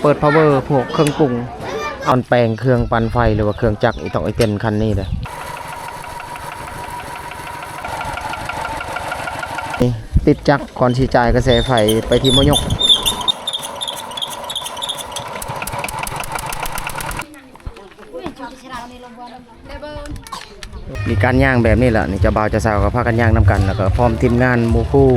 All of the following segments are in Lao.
ເປີດພາວເວີພວກເຄື່ອງປຸງ ອັນແປງເຄື່ອງປັ່ນໄຟ ຫຼືວ່າເຄື່ອງຈັກອີ່ຕອກອີ່ເຕັນຄັນນີ້ເດ້. ນີ້ຕິດຈັກກ່ອນຊິຈ່າຍກະແສໄຟໄປທີ່ໝໍຍົກ. ມີການຍ່າງແບບນີ້ລະ ນີ້ເຈົ້າບ່າວເຈົ້າສາວກໍພາກັນຍ່າງນຳກັນ ແລ້ວກໍພ້ອມທີມງານໝູ່ຄູ່.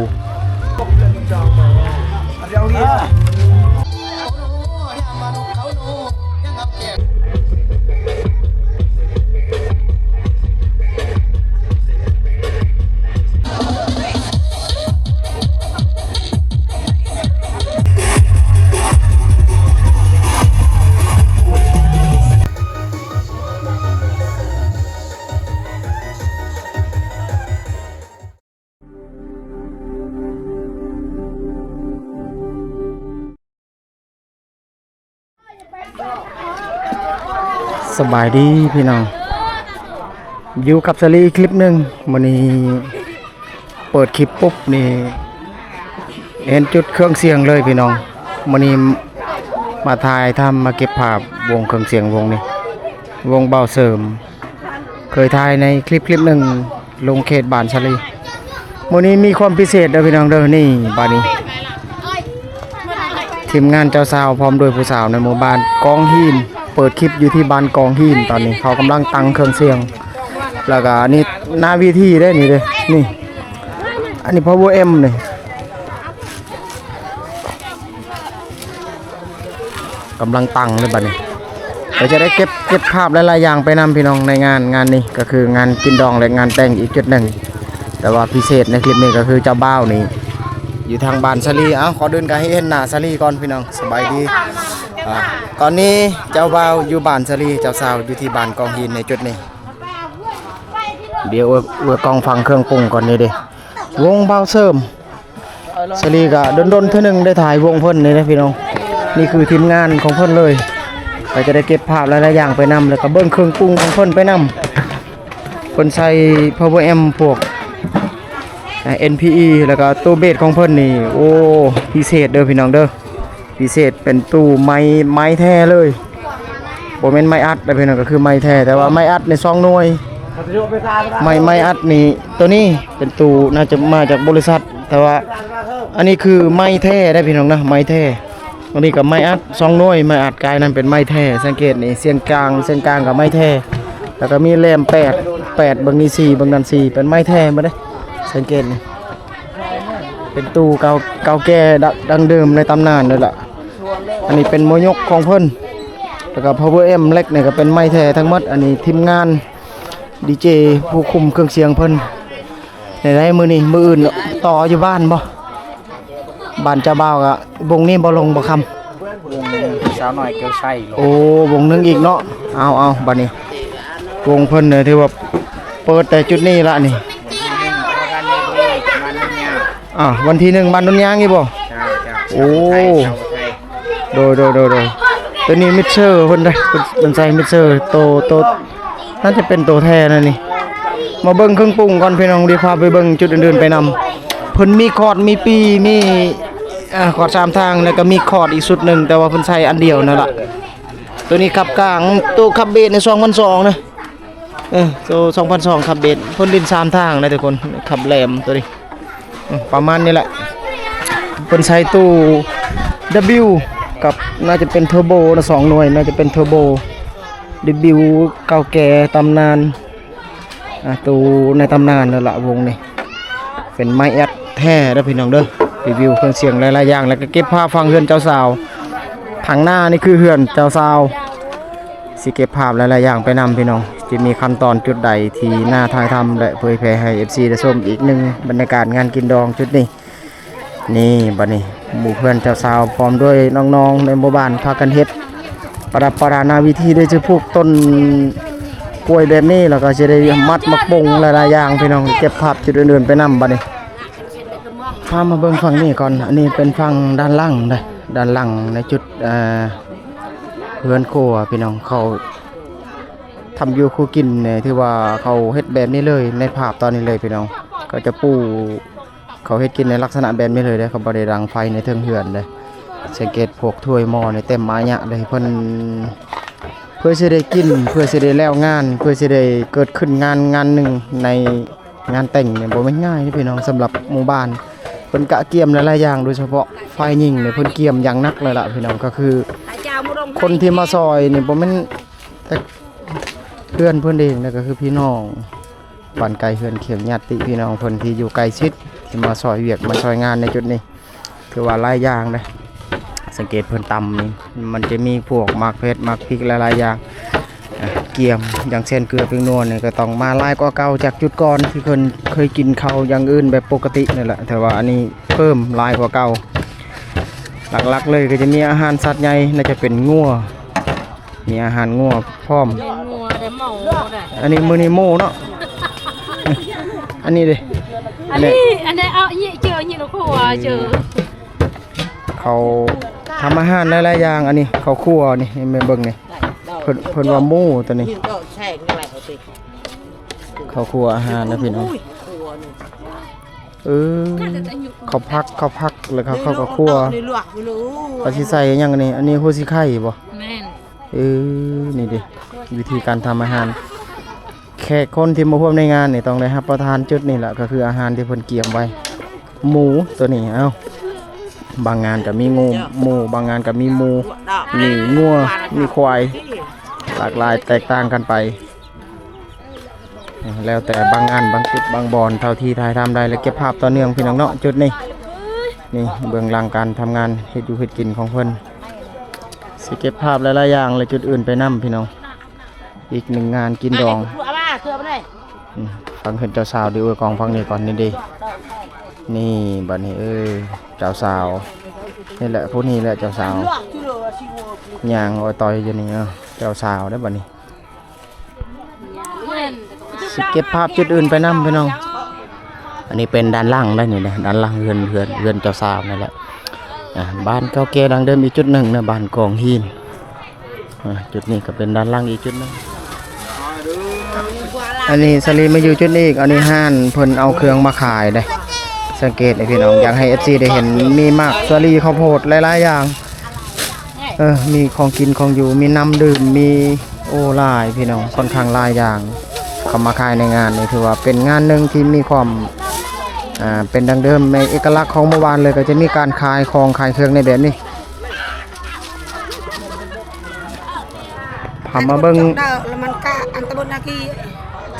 ສະບາຍດີພີ່ນ້ອງ ຢູ່ກັບສາລີຄລິບໜຶ່ງ. ມື້ນີ້ເປີດຄລິບປຸບນີ້ ເຫັນຈຸດເຄື່ອງສຽງເລີຍພີ່ນ້ອງ. ມື້ນີ້ມາຖ່າຍທຳ ມາເກັບພາບວົງເຄື່ອງສຽງວົງນີ້ ວົງບ່າວເສີມ. ເຄີຍຖ່າຍໃນຄລິບຄລິບໜຶ່ງ ລົງເຂດບ້ານສາລີ. ມື້ນີ້ມີຄວາມພິເສດເດີພີ່ນ້ອງເດີ. ນີ້ບາດນີ້ ທີມງານເຈົ້າສາວພ້ອມດ້ວຍຜູ້ສາວໃນໝູ່ບ້ານກອງຫີນ ເປີດຄລິບຢູ່ທີ່ບ້ານກອງຫີນ. ຕອນນີ້ເຂົາກຳລັງຕັ້ງເຄື່ອງສຽງ ແລ້ວກະອັນນີ້ໜ້າເວທີເດ້ນີ້ເດ້ ນີ້ ອັນນີ້ພາວເວີແອັມນີ້. ກຳລັງຕັ້ງເລີຍບາດນີ້ ກໍຈະໄດ້ເກັບ ເກັບພາບຫຼາຍໆຢ່າງໄປນຳພີ່ນ້ອງ ໃນງານ ງານນີ້ກໍຄືງານກິນດອງ ແລະ ງານແຕ່ງອີກຈຸດໜຶ່ງ. ແຕ່ວ່າພິເສດໃນຄລິບນີ້ກໍຄືເຈົ້າບ່າວນີ້ຢູ່ທາງບ້ານສາລີ. ເອົ້າ ກ່ອນອື່ນກໍໃຫ້ເຫັນໜ້າສາລີກ່ອນພີ່ນ້ອງ. ສະບາຍດີ. ອາ ຕອນນີ້ເຈົ້າບ່າວຢູ່ບ້ານສາລີ ເຈົ້າສາວຢູ່ທີ່ບ້ານກອງຫີນໃນຈຸດນີ້. ດຽວເອື້ອຍ ເອື້ອຍກ້ອງຟັງເຄື່ອງປຸງກ່ອນນີ້ເດ້ ວົງບ່າວເສີມ. ສາລີກະດົນໆເທື່ອໜຶ່ງໄດ້ຖ່າຍວົງເພິ່ນນີ້ນະພີ່ນ້ອງ. ນີ້ຄືທີມງານຂອງເພິ່ນເລີຍ ກໍຈະໄດ້ເກັບພາບຫຼາຍໆຢ່າງໄປນຳ ແລ້ວກໍເບິ່ງເຄື່ອງປຸງຂອງເພິ່ນໄປນຳ. ເພິ່ນໃສ່ພາວເວີແອັມພວກ ອາ ເອັນພີອີ ແລ້ວກໍຕູ້ເບສຂອງເພິ່ນນີ້ ໂອ້ ພິເສດເດີພີ່ນ້ອງເດີ. ພິເສດເປັນຕູ້ໄມ້ ໄມ້ແທ້ເລີຍ ບໍ່ແມ່ນໄມ້ອັດເດີພີ່ນ້ອງ ກໍຄືໄມ້ແທ້ ແຕ່ວ່າໄມ້ອັດນີ້ສອງໜ່ວຍ. ໄມ້ ໄມ້ອັດນີ້ ໂຕນີ້ເປັນຕູ້ ໜ້າຈະມາຈາກບໍລິສັດ ແຕ່ວ່າອັນນີ້ຄືໄມ້ແທ້ເດ້ພີ່ນ້ອງນະ ໄມ້ແທ້. ອັນນີ້ກໍໄມ້ອັດສອງໜ່ວຍ ໄມ້ອັດກາຍນັ້ນເປັນໄມ້ແທ້. ສັງເກດນີ້ ສຽງກາງ ສຽງກາງກໍໄມ້ແທ້ ແລ້ວກໍມີແຫຼມແປດ ແປດ ເບິ່ງນີ້ສີ່ ເບິ່ງນັ້ນສີ່ ເປັນໄມ້ແທ້ໝົດເດ້. ສັງເກດນີ້ ເປັນຕູ້ເກົ່າ ເກົ່າແກ່ ດ- ດັ້ງເດີມໃນຕຳນານເລີຍລະ. ອັນນີ້ເປັນໝໍຍົກຂອງເພິ່ນ ແລ້ວກໍພາວເວີແອັມເລັກນີ້ກໍເປັນໄມ້ແທ້ທັງໝົດ. ອັນນີ້ທີມງານດີເຈຜູ້ຄຸມເຄື່ອງສຽງເພິ່ນ. ໃນໃດມື້ນີ້ ມື້ອື່ນຕໍ່ຢູ່ບ້ານບໍ່? ບ້ານເຈົ້າບ່າວກໍວົງນີ້ບໍ່ ລົງບໍ່ຄຳ? ວົງສາວນ້ອຍແກ້ວໃສ. ໂອ້ ວົງໜຶ່ງອີກເນາະ. ເອົາໆ ບາດນີ້ວົງເພິ່ນນີ້ຖືວ່າເປີດແຕ່ຈຸດນີ້ລະນີ້. ອ່າ ວັນທີໜຶ່ງ ບ້ານໂນນຍາງນີ້ບໍ່? ໂອ້ ໂດຍໆໆໆ. ໂຕນີ້ມິກເຊີເພິ່ນເດ້ ເພິ່ນ ເພິ່ນໃສ່ມິກເຊີໂຕ ໂຕ ໜ້າຈະເປັນໂຕແທ້ນະນີ້. ມາເບິ່ງເຄື່ອງປຸງກ່ອນພີ່ນ້ອງ ດຽວພາໄປເບິ່ງຈຸດອື່ນໆໄປນຳ. ເພິ່ນມີຄອດ ມີປີ ມີ ອ່າ ຄອດສາມທາງ ແລ້ວກໍມີຄອດອີກຊຸດໜຶ່ງ ແຕ່ວ່າເພິ່ນໃສ່ອັນດຽວນັ້ນລະ. ໂຕນີ້ຂັບກາງ ໂຕຂັບເບສໃນສອງພັນສອງນະ. ເອີ ໂຕສອງພັນສອງຂັບເບສ ເພິ່ນຫຼິ້ນສາມທາງນະທຸກຄົນ. ຂັບແຫຼມໂຕນີ້ ເອີ ປະມານນີ້ແຫຼະ. ເພິ່ນໃສ່ຕູ້ດັບເບິນຢູກັບ ໜ້າຈະເປັນເທີໂບນະ ສອງໜ່ວຍ ໜ້າຈະເປັນເທີໂບ. ດັບເບິນຢູເກົ່າແກ່ຕຳນານ ອ່າ ຕູ້ໃນຕຳນານແລ້ວລະ ວົງນີ້ເປັນໄມ້ອັດແທ້ເດີພີ່ນ້ອງເດີ. ຣີວິວເຄື່ອງສຽງຫຼາຍໆຢ່າງ ແລ້ວກໍເກັບພາບຝັ່ງເຮືອນເຈົ້າສາວ. ທາງໜ້ານີ້ຄືເຮືອນເຈົ້າສາວ ຊິເກັບພາບຫຼາຍໆຢ່າງໄປນຳພີ່ນ້ອງ. ຈະມີຂັ້ນຕອນຈຸດໃດທີ່ໜ້າຖ່າຍທຳ ແລະ ເຜີຍແຜ່ໃຫ້ເອັຟຊີໄດ້ຊົມອີກໜຶ່ງ ບັນຍາກາດງານກິນດອງຈຸດນີ້. ນີ້ ບັດນີ້ໝູ່ເພື່ອນເຈົ້າສາວ ພ້ອມດ້ວຍນ້ອງໆໃນໝູ່ບ້ານ ພາກັນເຮັດປະດັບປະດາໜ້າເວທີ ໂດຍຈະຜູກຕົ້ນກ້ວຍແບບນີ້ ແລ້ວກໍຈະໄດ້ມັດໝາກປົງຫຼາຍໆຢ່າງພີ່ນ້ອງ. ເກັບພາບຈຸດອື່ນໆໄປນຳບັດນີ້. ພາມາເບິ່ງຝັ່ງນີ້ກ່ອນ. ອັນນີ້ເປັນຝັ່ງດ້ານຫຼັງເດ້ ດ້ານຫຼັງໃນຈຸດ ເອີ ເຮືອນຄົວພີ່ນ້ອງ. ເຂົາທຳຢູ່ຄູ່ກິນນີ້ ຖືວ່າເຂົາເຮັດແບບນີ້ເລີຍ ໃນພາບຕອນນີ້ເລີຍພີ່ນ້ອງ. ເຂົາຈະປູ ເຂົາເຮັດກິນໃນລັກສະນະແບບນີ້ເລີຍເດ້ ເຂົາບໍ່ໄດ້ດັງໄຟໃນເທິງເຮືອນເດ້. ສັງເກດພວກຖ້ວຍໝໍ້ນີ້ເຕັມອາຍະເລີຍ ເພິ່ນ ເພື່ອຊິໄດ້ກິນ ເພື່ອຊິໄດ້ແລ້ວງານ ເພື່ອຊິໄດ້ເກີດຂຶ້ນງານ ງານໜຶ່ງໃນ ງານແຕ່ງນີ້ບໍ່ແມ່ນງ່າຍເດ້ພີ່ນ້ອງ ສຳລັບໝູ່ບ້ານ ເພິ່ນກະກຽມຫຼາຍໆຢ່າງ ໂດຍສະເພາະຝ່າຍຍິງນີ້ເພິ່ນກຽມຢ່າງໜັກເລີຍລະພີ່ນ້ອງ ກະຄືຄົນທີ່ມາຊ່ອຍນີ້ບໍ່ແມ່ນແຕ່ເພື່ອນເພິ່ນເອງນະ ກະຄືພີ່ນ້ອງບ້ານໃກ້ເຮືອນຄຽງ ຍາດຕິພີ່ນ້ອງເພິ່ນທີ່ຢູ່ໃກ້ຊິດ ທີ່ມາຊ່ອຍວຽກມາຊ່ອຍງານໃນຈຸດນີ້ ຖືວ່າຫຼາຍຢ່າງເດ້ ສັງເກດເພິ່ນຕຳນີ້ ມັນຈະມີພວກໝາກເຜັດ ໝາກພິກ ຫຼາຍໆຢ່າງ ອ່າ ກຽມ ຢ່າງເຊັ່ນເກືອແປ້ງນົວນີ້ ກໍຕ້ອງມາຫຼາຍກວ່າເກົ່າ ຈາກຈຸດກ່ອນທີ່ເພິ່ນເຄີຍກິນເຂົ້າຢ່າງອື່ນແບບປົກກະຕິນີ້ແຫຼະ ແຕ່ວ່າອັນນີ້ເພີ່ມຫຼາຍກວ່າເກົ່າ ຫຼັກໆເລີຍກໍຈະມີອາຫານສັດໃຫຍ່ ໜ້າຈະເປັນງົວ ມີອາຫານງົວພ້ອມ ແມ່ນງົວໄດ້ ໝູໄດ້ ອັນນີ້ມື້ນີ້ໝູເນາະ ອັນນີ້ເດ້ ອັນນີ້ ອັນນີ້ ອັນນີ້ເອົາ ເຈີ ເຈີ ເຂົາທຳອາຫານຫຼາຍໆຢ່າງ ອັນນີ້ເຂົ້າຄົວນີ້ ໃຫ້ແມ່ເບິ່ງນີ້ ເພິ່ນ ເພິ່ນວ່າໝູຕົວນີ້ ເຂົ້າຄົວອາຫານນະພີ່ນ້ອງ ເອີ ເຂົ້າຜັກ ເຂົ້າຜັກ ແລ້ວເຂົາ ເຂົາກໍຂົ້ວ ເຂົາຊິໃສ່ຫຍັງອັນນີ້ ອັນນີ້ຫົວສີໄຄບໍ່? ແມ່ນ ເອີ ນີ້ເດ້ ວິທີການທຳອາຫານ ແຂກຄົນທີ່ມາຮ່ວມໃນງານນີ້ຕ້ອງໄດ້ຮັບປະທານຈຸດນີ້ລະ ກໍຄືອາຫານທີ່ເພິ່ນກຽມໄວ້ ໝູຕົວນີ້ ເອົ້າ ບາງງານກໍມີງູ ໝູ ບາງງານກໍມີໝູ ມີງົວ ມີຄວາຍ ຫຼາກຫຼາຍແຕກຕ່າງກັນໄປ ແລ້ວແຕ່ບາງງານ ບາງຈຸດ ບາງບ່ອນ ເທົ່າທີ່ຖ່າຍທຳໄດ້ ແລະ ເກັບພາບຕໍ່ເນື່ອງພີ່ນ້ອງເນາະ ຈຸດນີ້ ນີ້ເບື້ອງຫຼັງການທຳງານເຮັດຢູ່ເຮັດກິນຂອງເພິ່ນ ຊິເກັບພາບຫຼາຍໆຢ່າງ ແລະ ຈຸດອື່ນໄປນຳພີ່ນ້ອງ ອີກໜຶ່ງງານກິນດອງ ອືມ ຝັ່ງເຮືອນເຈົ້າສາວດີ ໂອ້ຍ ກອງຝັ່ງນີ້ກ່ອນ ນີ້ເດ້ ນີ້ບັດນີ້ ເອີ ເຈົ້າສາວ ນີ້ແຫຼະ ຜູ້ນີ້ແຫຼະເຈົ້າສາວ ຍ່າງອອຍຕ່ອຍຢູ່ນີ້ ເອີ ເຈົ້າສາວເດ້ບັດນີ້ ຊິເກັບພາບຈຸດອື່ນໄປນຳພີ່ນ້ອງ ອັນນີ້ເປັນດ້ານຫຼັງໄດ໋ນີ້ນະ ດ້ານຫຼັງເຮືອນ ເຮືອນ ເຮືອນເຈົ້າສາວນັ້ນແຫຼະ ອ່າ ບ້ານເກົ່າແກ່ດັງເດີມອີກຈຸດໜຶ່ງນະ ບ້ານກອງຫີນ ອ່າ ຈຸດນີ້ກໍເປັນດ້ານຫຼັງອີກຈຸດໜຶ່ງ ອັນນີ້ສາລີມາຢູ່ຈຸດນີ້ອີກ ອັນນີ້ຮ້ານເພິ່ນເອົາເຄື່ອງມາຂາຍເດ້ ສັງເກດໃຫ້ພີ່ນ້ອງ ຢາກໃຫ້ເອັຟຊີໄດ້ເຫັນ ມີໝາກສາລີ ເຂົ້າໂພດ ຫຼາຍໆຢ່າງ ເອີ ມີຂອງກິນຂອງຢູ່ ມີນ້ຳດື່ມ ມີ ໂອ້ ຫຼາຍພີ່ນ້ອງ ຂ້ອນຂ້າງຫຼາຍຢ່າງ ເຂົ້າມາຂາຍໃນງານນີ້ ຖືວ່າເປັນງານໜຶ່ງທີ່ມີຄວາມ ອ່າ ເປັນດັ່ງເດີມ ເປັນເອກະລັກຂອງໝູ່ບ້ານເລີຍ ກໍຈະມີການຂາຍຂອງຂາຍເຄື່ອງໃນແບບນີ້ ພາມາເບິ່ງ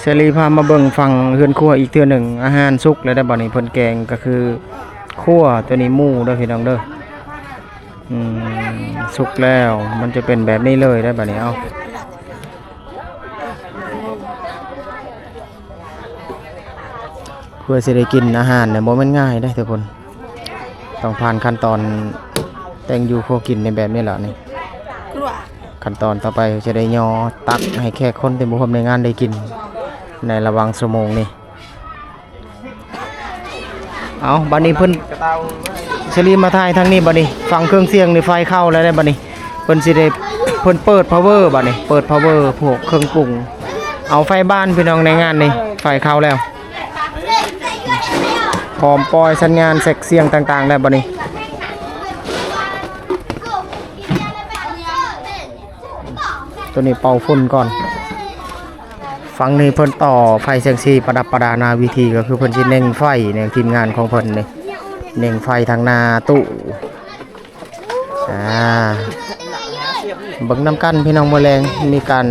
ເສລີພາມາເບິ່ງຝັ່ງເຮືອນຄົວອີກເທື່ອໜຶ່ງ ອາຫານສຸກແລ້ວໄດ໋ບັດນີ້ ເພິ່ນແກງກໍຄື ຂົ້ວ ຕົວນີ້ໝູເດີພີ່ນ້ອງເດີ ອືມ ສຸກແລ້ວ ມັນຈະເປັນແບບນີ້ເລີຍໄດ໋ບັດນີ້ ເອົາ ເພື່ອຊິໄດ້ກິນອາຫານນີ້ບໍ່ແມ່ນງ່າຍເດ້ທຸກຄົນ ຕ້ອງຜ່ານຂັ້ນຕອນແຕ່ງຢູ່ຄົວກິນໃນແບບນີ້ລະນີ້ ຂັ້ນຕອນຕໍ່ໄປຈະໄດ້ຍໍຕັກໃຫ້ແຂກຄົນທີ່ມາຮ່ວມໃນງານໄດ້ກິນ ໃນລະຫວ່າງຊົ່ວໂມງນີ້. ເອົາ ບັດນີ້ເພິ່ນ ສະລີມາຖ່າຍທາງນີ້ບັດນີ້ ຟັງເຄື່ອງສຽງນີ້ ໄຟເຂົ້າແລ້ວເດ້ບັດນີ້ ເພິ່ນຊິໄດ້ ເພິ່ນເປີດພາວເວີບັດນີ້ ເປີດພາວເວີພວກເຄື່ອງປຸງ ເອົາໄຟບ້ານພີ່ນ້ອງໃນງານນີ້ ໄຟເຂົ້າແລ້ວ ພ້ອມປ່ອຍສັນຍານເຊັກສຽງຕ່າງໆແລ້ວບັດນີ້. ຕົວນີ້ເປົ່າຝຸ່ນກ່ອນ ຝັ່ງນີ້ເພິ່ນຕໍ່ໄຟແສງສີປະດັບປະດາໜ້າເວທີ ກໍຄືເພິ່ນຊິເໜັ່ງໄຟໃນທີມງານຂອງເພິ່ນນີ້ ເໜັ່ງໄຟທາງໜ້າຕູ້ ອ່າ ເບິ່ງນຳກັນພີ່ນ້ອງ ມື້ແລງມີການ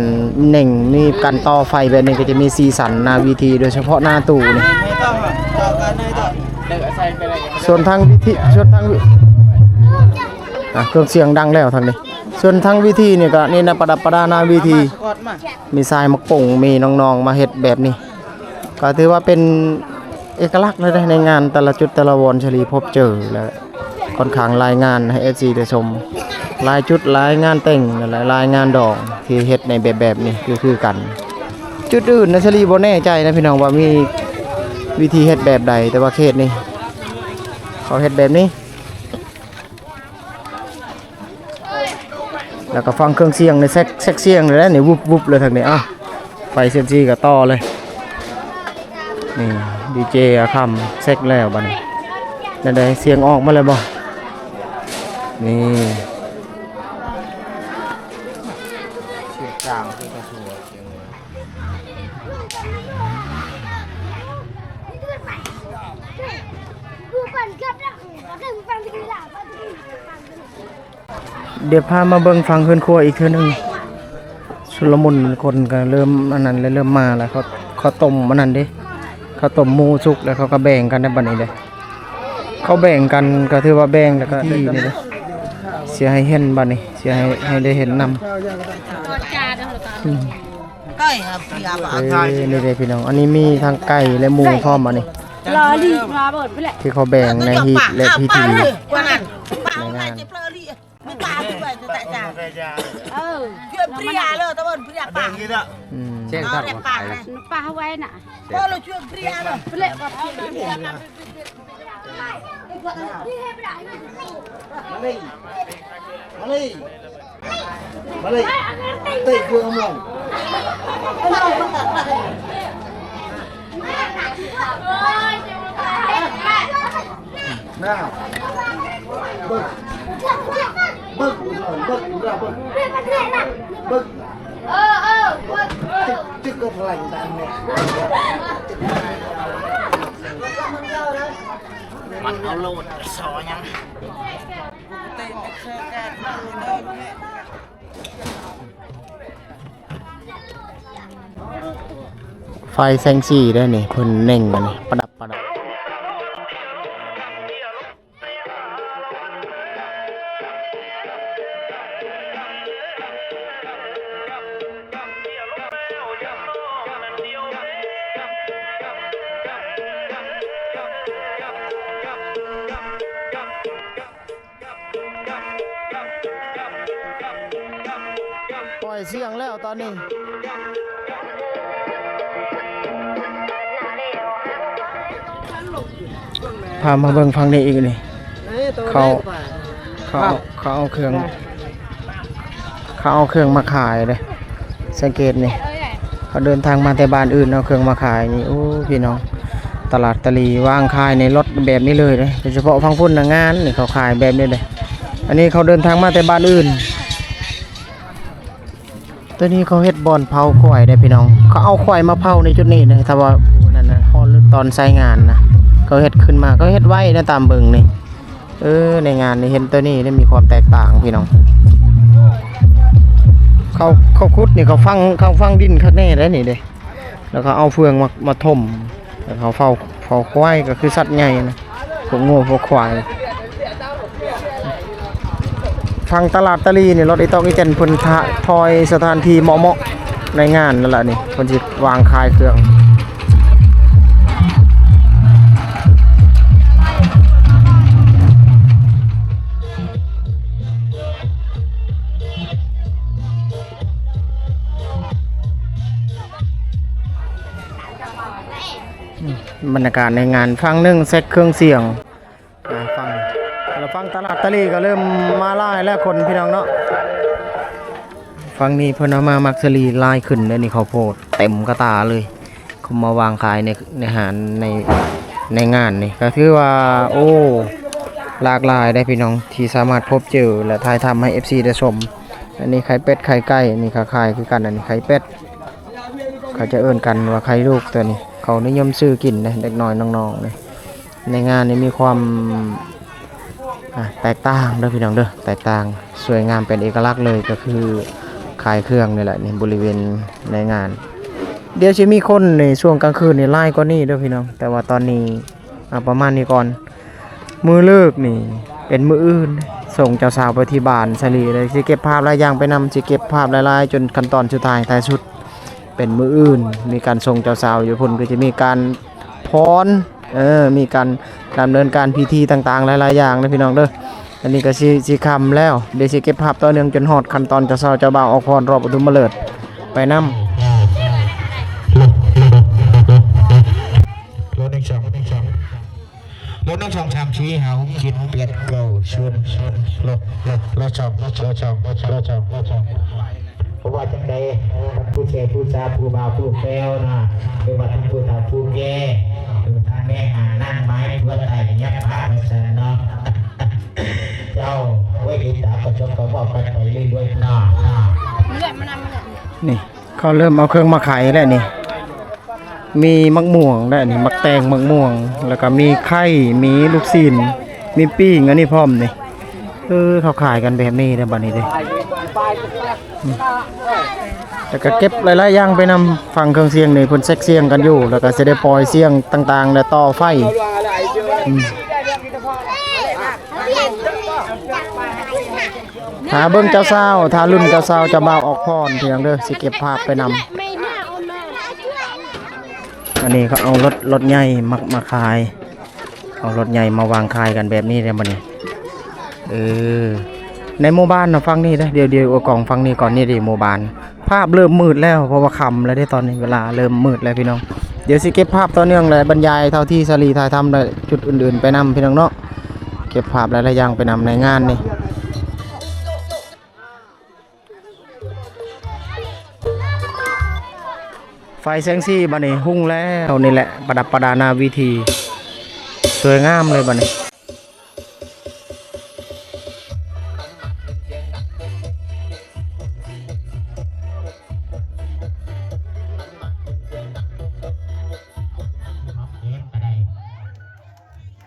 ເໜັ່ງ ມີການຕໍ່ໄຟແບບນີ້ ກໍຈະມີສີສັນໜ້າເວທີ ໂດຍສະເພາະໜ້າຕູ້ນີ້ ສ່ວນທາງເວທີ ສ່ວນທາງເວ ອ່າ ເຄື່ອງສຽງດັງແລ້ວທາງນີ້ ສ່ວນທາງເວທີນີ້ກໍນີ້ນະ ປະດັບປະດາໜ້າເວທີ ມີຊາຍໝາກປົງ ມີນ້ອງໆມາເຮັດແບບນີ້ ກໍຖືວ່າເປັນເອກະລັກເລີຍໃນງານແຕ່ລະຈຸດແຕ່ລະບ່ອນ ສາລີພົບເຈີ ແລະ ຂ້ອນຂ້າງຫຼາຍງານໃຫ້ເອັຟຊີໄດ້ຊົມ ຫຼາຍຈຸດ ຫຼາຍງານແຕ່ງ ແລະ ຫຼາຍງານດອງທີ່ເຮັດໃນແບບ ແບບນີ້ຄື ຄືກັນ ຈຸດອື່ນນະ ສາລີບໍ່ແນ່ໃຈນະພີ່ນ້ອງວ່າມີວິທີເຮັດແບບໃດ ແຕ່ວ່າເຂດນີ້ເຂົາເຮັດແບບນີ້. ແລ້ວກໍຟັງເຄື່ອງສຽງນີ້ ແຊັກ ແຊັກສຽງນີ້ແຫຼະນີ້ ວຸບ ວຸບ ເລີຍທາງນີ້ ເອົ້າ ໄຟເຊັກຊີກໍຕໍ່ເລີຍ ນີ້ ດີເຈອາຄຳ ແຊັກແລ້ວບັດນີ້ ແນວໃດ ສຽງອອກມາແລ້ວບໍ່? ນີ້ ສຽງກາງຄືກະທົວ ສຽງ ດຽວພາມາເບິ່ງຝັ່ງເຮືອນຄົວອີກເທື່ອໜຶ່ງ. ຊຸນລະມຸນ ຄົນກໍເລີ່ມອັນນັ້ນແລ້ວ ເລີ່ມມາແລ້ວ. ເຂົາ ເຂົາຕົ້ມອັນນັ້ນເດ້ ເຂົາຕົ້ມໝູສຸກແລ້ວ ເຂົາກໍແບ່ງກັນໃນບັດນີ້ເດ້. ເຂົາແບ່ງກັນກໍຖືວ່າແບ່ງແລ້ວກໍດີນີ້ເດ້ ຊິໃຫ້ເຫັນບັດນີ້ ຊິໃຫ້ ໃຫ້ໄດ້ເຫັນນຳ. ເອີ ນີ້ເດ້ພີ່ນ້ອງ ອັນນີ້ມີທັງໄກ່ ແລະ ໝູພ້ອມບັດນີ້ ທີ່ເຂົາແບ່ງໃນຮີດ ແລະ ພິທີ ໃນງານ. ອືມ ມາເລີຍ ມາເລີຍ ມາເລີຍ ເຕະເຄື່ອງມອງ ນາ ເບິ່ງ ເບິ່ງ ເບິ່ງ ເບິ່ງ ເບິ່ງ ເອີ ເອີ ເບິ່ງ ຈຶ່ງ ຈຶ່ງກໍຖະໄຫຼຕາມແມ່ ມັນເອົາໂລດ ຊໍຫຍັງ. ໄຟແສງສີເດ້ນີ້ ເພິ່ນເໜັ່ງອັນນີ້ ປະດັບ ປະດາ. ປ່ອຍສຽງແລ້ວຕອນນີ້ ພາມາເບິ່ງຝັ່ງນີ້ອີກນີ້ ເຂົາ ເຂົາເອົາ ເຂົາເອົາເຄື່ອງ ເຂົາເອົາເຄື່ອງມາຂາຍເດ້ ສັງເກດນີ້ ເຂົາເດີນທາງມາແຕ່ບ້ານອື່ນເອົາເຄື່ອງມາຂາຍນີ້. ໂອ້ ພີ່ນ້ອງ ຕະຫຼາດຕາລີວາງຂາຍໃນລົດແບບນີ້ເລີຍເດ້ ໂດຍສະເພາະຝັ່ງພຸ້ນນະ ງານນີ້ເຂົາຂາຍແບບນີ້ເດ້. ອັນນີ້ເຂົາເດີນທາງມາແຕ່ບ້ານອື່ນ. ໂຕນີ້ເຂົາເຮັດບ່ອນເຜົາຄວາຍເດ້ພີ່ນ້ອງ ເຂົາເອົາຄວາຍມາເຜົາໃນຈຸດນີ້ເດ້ ຖ້າວ່ານັ້ນນະ ຮອດຕອນໃຊ້ງານນະ ເຂົາເຮັດຂຶ້ນມາ ເຂົາເຮັດໄວນະ ຕາມເບິ່ງນີ້. ເອີ ໃນງານນີ້ເຫັນໂຕນີ້ໄດ້ມີຄວາມແຕກຕ່າງພີ່ນ້ອງ ເຂົາ ເຂົາຂຸດນີ້ ເຂົາຝັງ ເຂົາຝັງດິນຄັກແນ່ໄດ໋ນີ້ເດ້ ແລ້ວເຂົາເອົາເຟືອງມາ ມາຖົມ ແລ້ວເຂົາເຝົ້າ ເຝົ້າຄວາຍ ກໍຄືສັດໃຫຍ່ນະ ພວກງົວພວກຄວາຍ. ຝັ່ງຕະຫຼາດຕາລີນີ້ ລົດອີຕອກອີແຕນເພິ່ນ ທະ ຖອຍສະຖານທີ່ເໝາະໆ ໃນງານນັ້ນລະນີ້ ເພິ່ນຊິວາງຂາຍເຄື່ອງ. ບັນຍາກາດໃນງານ ຝັ່ງໜຶ່ງເຊັກເຄື່ອງສຽງ ອ່າ ຝັ່ງ ແລ້ວຝັ່ງຕະຫຼາດຕາລີກໍເລີ່ມມາຫຼາຍແລ້ວຄົນ ພີ່ນ້ອງເນາະ. ຝັ່ງນີ້ເພິ່ນເອົາມາໝາກສາລີຫຼາຍຂຶ້ນເດ້ນີ້ ເຂົ້າໂພດເຕັມກະຕ່າເລີຍ ເຂົາມາວາງຂາຍໃນ ໃນຮ້ານ ໃນ ໃນງານນີ້ ກໍຖືວ່າ ໂອ້ ຫຼາກຫຼາຍເດ້ພີ່ນ້ອງ ທີ່ສາມາດພົບເຈີ ແລະ ຖ່າຍທຳໃຫ້ເອັຟຊີໄດ້ຊົມ. ອັນນີ້ໄຂ່ເປັດໄຂ່ໄກ່ ອັນນີ້ກໍຂາຍຄືກັນ ອັນນີ້ໄຂ່ເປັດ ເຂົາຈະເອີ້ນກັນວ່າໄຂ່ລູກ ໂຕນີ້ເຂົານິຍົມຊື້ກິນເດ້ ເດັກນ້ອຍນ້ອງໆນີ້. ໃນງານນີ້ມີຄວາມ ອ່າ ແຕກຕ່າງເດີພີ່ນ້ອງເດີ ແຕກຕ່າງ ສວຍງາມເປັນເອກະລັກເລີຍ ກໍຄືຂາຍເຄື່ອງນີ້ແຫຼະ ໃນບໍລິເວນໃນງານ. ດຽວຊິມີຄົນໃນຊ່ວງກາງຄືນນີ້ຫຼາຍກວ່ານີ້ເດີພີ່ນ້ອງ ແຕ່ວ່າຕອນນີ້ ເອົາປະມານນີ້ກ່ອນ. ມື້ເລີກນີ້ເປັນມື້ອື່ນ ສົ່ງເຈົ້າສາວໄປທີ່ບ້ານສາລີເລີຍ ຊິເກັບພາບຫຼາຍຢ່າງໄປນຳ ຊິເກັບພາບຫຼາຍໆ ຈົນຂັ້ນຕອນສຸດທ້າຍ ທ້າຍສຸດເປັນມື້ອື່ນ ມີການສົ່ງເຈົ້າສາວຢູ່ພຸ້ນ ກໍຈະມີການ ພອນ ເອີ ມີການດຳເນີນການພິທີຕ່າງໆ ຫຼາຍໆຢ່າງເດີພີ່ນ້ອງເດີ. ອັນນີ້ກໍຊິ ຊິຄ່ຳແລ້ວ ດຽວຊິເກັບພາບຕໍ່ເນື່ອງຈົນຮອດຂັ້ນຕອນເຈົ້າສາວເຈົ້າບ່າວອອກພອນ ຮອບປະຖົມມະເລີກໄປນຳ. ລົດໜຶ່ງສອງ ລົດໜຶ່ງສອງສາມສີ່ຫ້າຫົກເຈັດແປດເກົ້າ ສູນ ລົດ ລົດ ລົດສອງ ລົດສອງ ລົດສອງ ລົດສອງ. ບໍ່ວ່າຈັ່ງໃດ ທ່ານຜູ້ແກ່ຜູ້ຊາ ຜູ້ບ່າວຜູ້ແພ້ວນະ ຫຼືວ່າທ່ານຜູ້ເຖົ້າຜູ້ແກ່ ຫຼືວ່າທ່ານແມ່ຫານນາງໄມ້ ຜົວຕາຍຍັບພະ ວ່າຊັ້ນເນາະ. ເຈົ້າ ໂອ້ ນີ້ ເຂົາເລີ່ມເອົາເຄື່ອງມາຂາຍແລ້ວນີ້ ມີໝາກມ່ວງແລ້ວນີ້ ໝາກແຕງ ໝາກມ່ວງ ແລ້ວກໍມີໄຂ່ ມີລູກຊີ້ນ ມີປີ້ງ ອັນນີ້ພ້ອມນີ້. ເອີ ເຂົາຂາຍກັນແບບນີ້ເດ້ ບັດນີ້ເດ້. ອືມ ແລ້ວກໍເກັບຫຼາຍໆຢ່າງໄປນຳ. ຝັ່ງເຄື່ອງສຽງນີ້ເພິ່ນເຊັກສຽງກັນຢູ່ ແລ້ວກໍຊິໄດ້ປ່ອຍສຽງຕ່າງໆ ແລະ ຕໍ່ໄຟ. ອືມ ຖ້າເບິ່ງເຈົ້າສາວ ຖ້າລຸ້ນເຈົ້າສາວເຈົ້າບ່າວອອກພອນ ພີ່ນ້ອງເດີ ຊິເກັບພາບໄປນຳ. ອັນນີ້ເຂົາເອົາລົດ ລົດໃຫຍ່ມາ ມາຂາຍ ເອົາລົດໃຫຍ່ມາວາງຂາຍກັນແບບນີ້ເດ້ບັດນີ້. ເອີ ໃນໝູ່ບ້ານນະ ຝັ່ງນີ້ເດ້ ດຽວ ດຽວເອົາກ້ອງຝັ່ງນີ້ກ່ອນ. ນີ້ເດ້ໝູ່ບ້ານ ພາບເລີ່ມມືດແລ້ວ ເພາະວ່າຄ່ຳແລ້ວເດ້ຕອນນີ້ ເວລາເລີ່ມມືດແລ້ວພີ່ນ້ອງ. ດຽວຊິເກັບພາບຕໍ່ເນື່ອງ ແລະ ບັນຍາຍເທົ່າທີ່ສາລີຖ່າຍທຳໄດ້ ຈຸດອື່ນໆໄປນຳ ພີ່ນ້ອງເນາະ. ເກັບພາບຫຼາຍໆຢ່າງໄປນຳໃນງານນີ້. ໄຟແສງສີບັດນີ້ຮຸ່ງແລ້ວ ນີ້ແຫຼະ ປະດັບປະດາໜ້າເວທີ ສວຍງາມເລີຍບັດນີ້.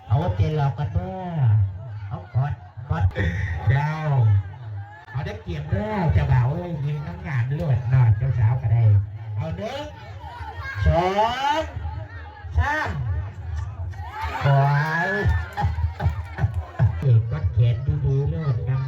ເອົາເຈັນລອກກັນເດີ ເອົາກອດ ກອດ ເຈົ້າ ເອົາໄດ້ກຽມເດີ ເຈົ້າບ່າວເອີຍ ຍິງງາມໆໂລດເນາະ ເຈົ້າສາວກໍໄດ້. ເອົາ ໜຶ່ງ ສອງ ສາມ ໂອ້ຍ ກອດແຂນດີໆໂລດ ງາມ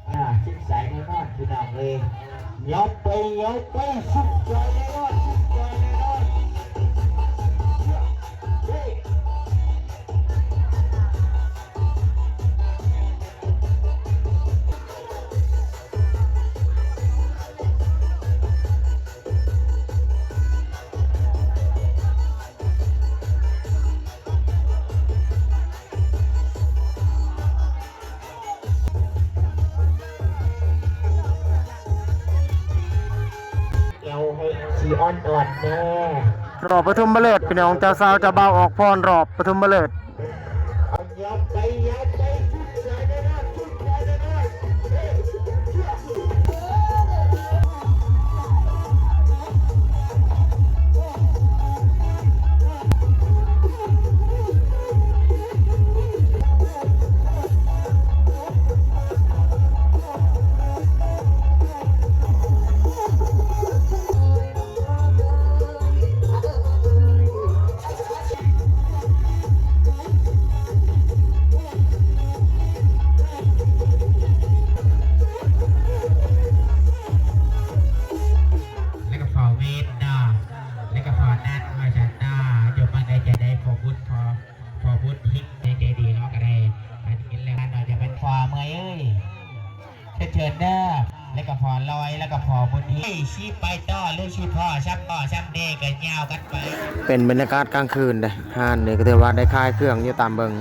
ໆ. ອ່າ ຊິບສາຍແນ່ນອນພີ່ນ້ອງເອີຍ. ເຫຍົບໄປ ເຫຍົບໄປ ສຸດຍອດແນ່ນອນ ສຸດຍອດແນ່ນອນ. ເຮີ້ຍ. ເອົາໃຫ້ສີອ່ອນໆແດ່ ຮອບປະຖົມມະເລີກ ພີ່ນ້ອງ ເຈົ້າສາວເຈົ້າບ່າວອອກພອນຮອບປະຖົມມະເລີກ. ເອົາ ຫຍັບໄປ ຫຍັບໄປ ສຸດຍອດແນ່ນອນ ສຸດຍອດແນ່ນອນ. ແລ້ວກໍພໍ່ເວດເນາະ ແລ້ວກໍພໍ່ນັດວ່າຊັ້ນເນາະ. ຢູ່ປານໃດໃຈໃດ ພໍ່ບຸດ ພໍ່ ພໍ່ບຸດຮິກໃຈດີເຮົາກໍໄດ້ ອັນນີ້ແຫຼະເນາະ ຈະເປັນພໍ່ເມື່ອຍເອີຍ. ເຊີນເດີ ແລ້ວກໍພໍ່ລອຍ ແລ້ວກໍພໍ່ບຸນຮີ ຊິໄປຕໍ່ ຫຼືຊິພໍ້ຊ່ຳ ພໍ້ຊ່ຳເດ ກໍຍາວກັນໄປ. ເປັນບັນຍາກາດກາງຄືນເດ້ ຮ້ານນີ້ກໍຖືວ່າໄດ້ຂາຍເຄື່ອງຢູ່ຕາມເບິ່ງ.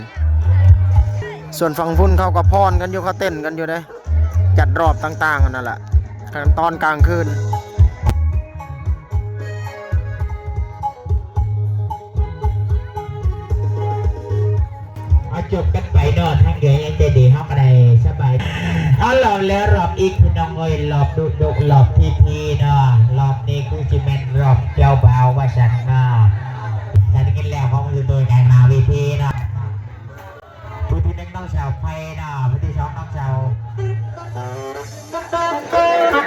ສ່ວນຝັ່ງພຸ້ນເຂົາກໍຟ້ອນກັນຢູ່ ເຂົາເຕັ້ນກັນຢູ່ເດ້ ຈັດຮອບຕ່າງໆຫັ້ນນັ້ນແຫຼະ ຕອນກາງຄືນ. ເອົາຈົບກັນໄປເນາະ ທາງເຫຼືອຍັງໃຈດີເຮົາກໍໄດ້ສະບາຍ. ເອົາລະແລ້ວ ລອບອີກພີ່ນ້ອງເອີຍ ລອບດຸດຸ ລອບທີທີເນາະ ລອບນີ້ຄືຊິແມ່ນລອບເຈົ້າບ່າວວ່າຊັ້ນເນາະ. ໄດ້ຍິນແລ້ວ ຂອງຢູ່ໂຕໃຫຍ່ໜ້າເວທີເນາະ ຜູ້ທີໜຶ່ງນ້ອງສາວໄພເນາະ ຜູ້ທີສອງນ້ອງສາວ.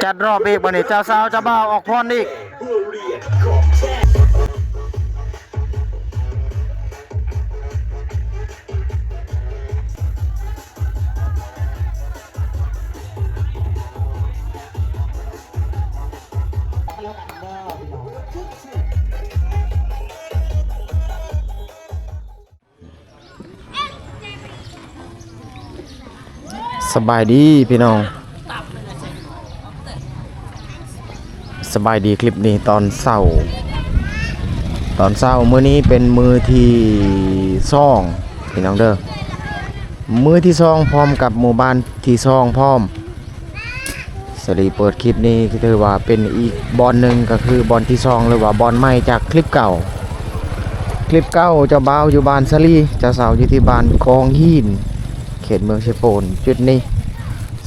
ຈັດຮອບອີກບັດນີ້ ເຈົ້າສາວເຈົ້າບ່າວອອກພອນອີກ. ເ ສະບາຍດີພີ່ນ້ອງ ສະບາຍດີ. ຄລິບນີ້ຕອນເຊົ້າ ຕອນເຊົ້າມື້ນີ້ເປັນມື້ທີສອງພີ່ນ້ອງເດີ ມື້ທີສອງ ພ້ອມກັບໝູ່ບ້ານທີສອງພ້ອມ. ສາລີເປີດຄລິບນີ້ຖືວ່າເປັນອີກບ່ອນໜຶ່ງ ກໍຄືບ່ອນທີສອງ ຫຼືວ່າບ່ອນໃໝ່ຈາກຄລິບເກົ່າ. ຄລິບເກົ່າເຈົ້າບ່າວຢູ່ບ້ານສາລີ ເຈົ້າສາວຢູ່ທີ່ບ້ານກອງຫີນ ເຂດເມືອງເຊໂປນ. ຈຸດນີ້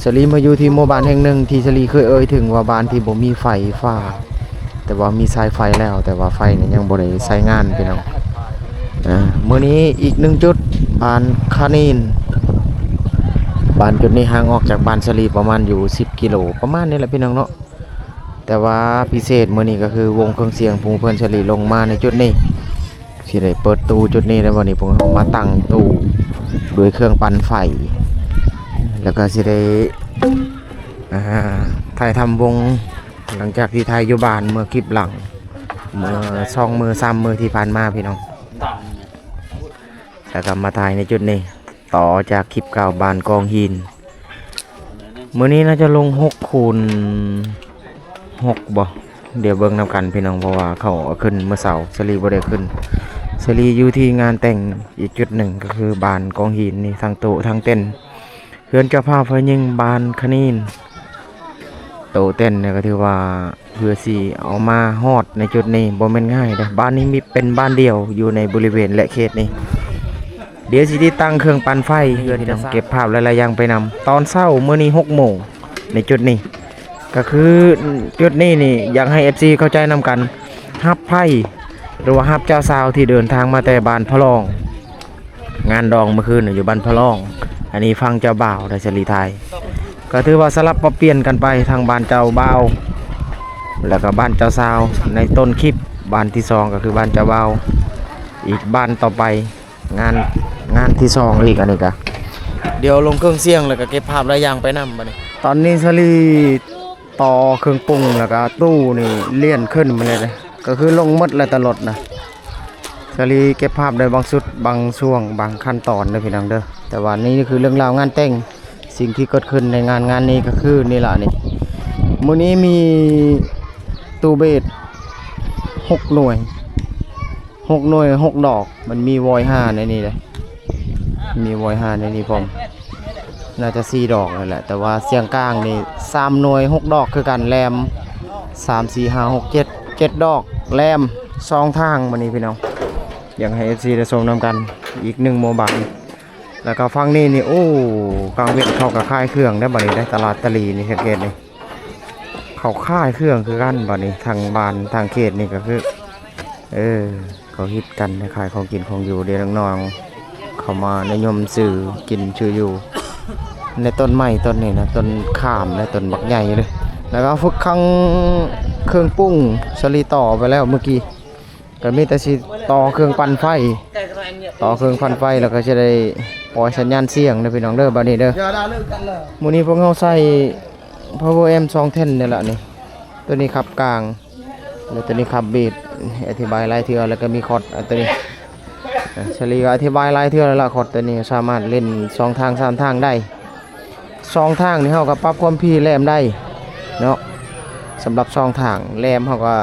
ສາລີມາຢູ່ທີ່ໝູ່ບ້ານແຫ່ງໜຶ່ງທີ່ສາລີເຄີຍເອີ່ຍເຖິງວ່າບ້ານທີ່ບໍ່ມີໄຟຟ້າ ແຕ່ວ່າມີສາຍໄຟແລ້ວ ແຕ່ວ່າໄຟນີ້ຍັງບໍ່ໄດ້ໃຊ້ງານພີ່ນ້ອງ. ອ່າ ມື້ນີ້ອີກໜຶ່ງຈຸດ ບ້ານຄະນີນ. ບ້ານຈຸດນີ້ຫ່າງອອກຈາກບ້ານສາລີປະມານຢູ່ສິບກິໂລ ປະມານນີ້ແຫຼະພີ່ນ້ອງເນາະ. ແຕ່ວ່າພິເສດມື້ນີ້ກໍຄືວົງເຄື່ອງສຽງພູເພື່ອນສາລີລົງມາໃນຈຸດນີ້ ຊິໄດ້ເປີດຕູ້ຈຸດນີ້ ແລ້ວວັນນີ້ພວກເຮົາມາຕັ້ງຕູ້ດ້ວຍເຄື່ອງປັ່ນໄຟ ແລ້ວກໍຊິໄດ້ ອ່າ ຖ່າຍທຳວົງ ຫຼັງຈາກທີ່ຖ່າຍຢູ່ບ້ານເມື່ອຄລິບຫຼັງ ເມື່ອສອງມື້ສາມມື້ທີ່ຜ່ານມາພີ່ນ້ອງ ແລ້ວກໍມາຖ່າຍໃນຈຸດນີ້ ຕໍ່ຈາກຄລິບເກົ່າ ບ້ານກອງຫີນ. ມື້ນີ້ໜ້າຈະລົງຫົກຄູນຫົກບໍ່ ດຽວເບິ່ງນຳກັນພີ່ນ້ອງ ເພາະວ່າເຂົາເອົາຂຶ້ນມື້ເຊົ້າ ສາລີບໍ່ໄດ້ຂຶ້ນ. ສາລີຢູ່ທີ່ງານແຕ່ງອີກຈຸດໜຶ່ງ ກໍຄືບ້ານກອງຫີນນີ້ ທັງໂຕະທັງເຕັນ. ເຮືອນເຈົ້າພາບຝ່າຍຍິງບ້ານຄະນີນ ໂຕເຕັນນີ້ກໍຖືວ່າ ເພື່ອຊິເອົາມາຮອດໃນຈຸດນີ້ບໍ່ແມ່ນງ່າຍເດ້. ບ້ານນີ້ມີເປັນບ້ານດຽວຢູ່ໃນບໍລິເວນ ແລະ ເຂດນີ້. ດຽວຊິຕິດຕັ້ງເຄື່ອງປັ່ນໄຟ ເກັບພາບຫຼາຍໆຢ່າງໄປນຳ. ຕອນເຊົ້າມື້ນີ້ຫົກໂມງ ໃນຈຸດນີ້ ກໍຄືຈຸດນີ້ນີ້ ຢາກໃຫ້ເອັຟຊີເຂົ້າໃຈນຳກັນ ຮັບໃພ້ ຫຼືວ່າຮັບເຈົ້າສາວທີ່ເດີນທາງມາແຕ່ບ້ານພະລອງ. ງານດອງເມື່ອຄືນຢູ່ບ້ານພະລອງ ອັນນີ້ຝັ່ງເຈົ້າບ່າວໄດ້ສາລີຖ່າຍ ກໍຖືວ່າສະຫຼັບປັບປ່ຽນກັນໄປ ທັງບ້ານເຈົ້າບ່າວ ແລ້ວກໍບ້ານເຈົ້າສາວ. ໃນຕົ້ນຄລິບ ບ້ານທີສອງກໍຄືບ້ານເຈົ້າບ່າວ ອີກບ້ານຕໍ່ໄປ ງານ ງານທີສອງອີກ. ອັນນີ້ກະ ດຽວລົງເຄື່ອງສຽງ ແລ້ວກະເກັບພາບຫຼາຍຢ່າງໄປນຳບັດນີ້. ຕອນນີ້ສາລີຕໍ່ເຄື່ອງປຸງ ແລ້ວກະຕູ້ນີ້ລ້ຽນຂຶ້ນມາເລີຍເດ້ ກໍຄືລົງໝົດແລ້ວແຕ່ລົດນະ. ສາລີເກັບພາບໄດ້ບາງຊຸດ ບາງຊ່ວງ ບາງຂັ້ນຕອນເດີພີ່ນ້ອງເດີ. ແຕ່ວ່ານີ້ຄືເລື່ອງລາວງານແຕ່ງ ສິ່ງທີ່ເກີດຂຶ້ນໃນງານ ງານນີ້ກໍຄືນີ້ລະນີ້ ມື້ນີ້ມີຕູ້ເບດຫົກໜ່ວຍ ຫົກໜ່ວຍ ຫົກດອກ. ມັນມີວອຍຫ້າໃນນີ້ເດ້ ມີວອຍຫ້າໃນນີ້ພ້ອມ ໜ້າຈະສີ່ດອກນັ້ນແຫຼະ. ແຕ່ວ່າສຽງກາງນີ້ສາມໜ່ວຍ ຫົກດອກຄືກັນ ແຫຼມ ສາມ ສີ່ ຫ້າ ຫົກ ເຈັດ ເຈັດດອກ ແຫຼມສອງທາງ. ບັດນີ້ພີ່ນ້ອງ ຢາກໃຫ້ເອັຟຊີໄດ້ຊົມນຳກັນ ອີກໜຶ່ງໝູ່ບ້ານ. ແລ້ວກໍຝັ່ງນີ້ນີ້ ໂອ້ ກາງເວັນເຂົາກໍຂາຍເຄື່ອງໄດ໋ ບັດນີ້ໄດ໋ ຕະຫຼາດຕະຫຼີນີ້ ສັງເກດນີ້ ເຂົາຂາຍເຄື່ອງຄືກັນ. ບັດນີ້ທາງບ້ານທາງເຂດນີ້ກໍຄື ເອີ ເຂົາເຮັດກັນຂາຍຂອງກິນຂອງຢູ່ເດ້ ນ້ອງໆເຂົ້າມານິຍົມຊື້ກິນຊື້ຢູ່ ໃນຕົ້ນໄມ້ຕົ້ນນີ້ນະ ຕົ້ນຂາມນະ ຕົ້ນບັກໃຫຍ່ເລີຍ. ແລ້ວກໍຝຶກຂັງເຄື່ອງປຸງ ສາລີຕໍ່ໄປແລ້ວມື້ກີ້ ກໍມີແຕ່ຊິຕໍ່ເຄື່ອງປັ່ນໄຟ ຕໍ່ເຄື່ອງປັ່ນໄຟ ແລ້ວກໍຊິໄດ້ປ່ອຍສັນຍານສຽງເດີພີ່ນ້ອງເດີ ບັດນີ້ເດີ. ມື້ນີ້ພວກເຮົາໃຊ້ພາວເວີແອັມສອງແທ່ນນີ້ລະນີ້ ໂຕນີ້ຂັບກາງ ແລ້ວໂຕນີ້ຂັບເບດ. ອະທິບາຍຫຼາຍເທື່ອ ແລ້ວກໍມີຄອດ ອັນໂຕນີ້ ສາລີກໍອະທິບາຍຫຼາຍເທື່ອແລ້ວລະ ຄອດໂຕນີ້ສາມາດຫຼິ້ນສອງທາງສາມທາງໄດ້. ສອງທາງນີ້ເຮົາກໍປັບຄວາມຖີ່ແຫຼມໄດ້ເນາະ. ສຳລັບສອງທາງແຫຼມ ເຮົາກໍ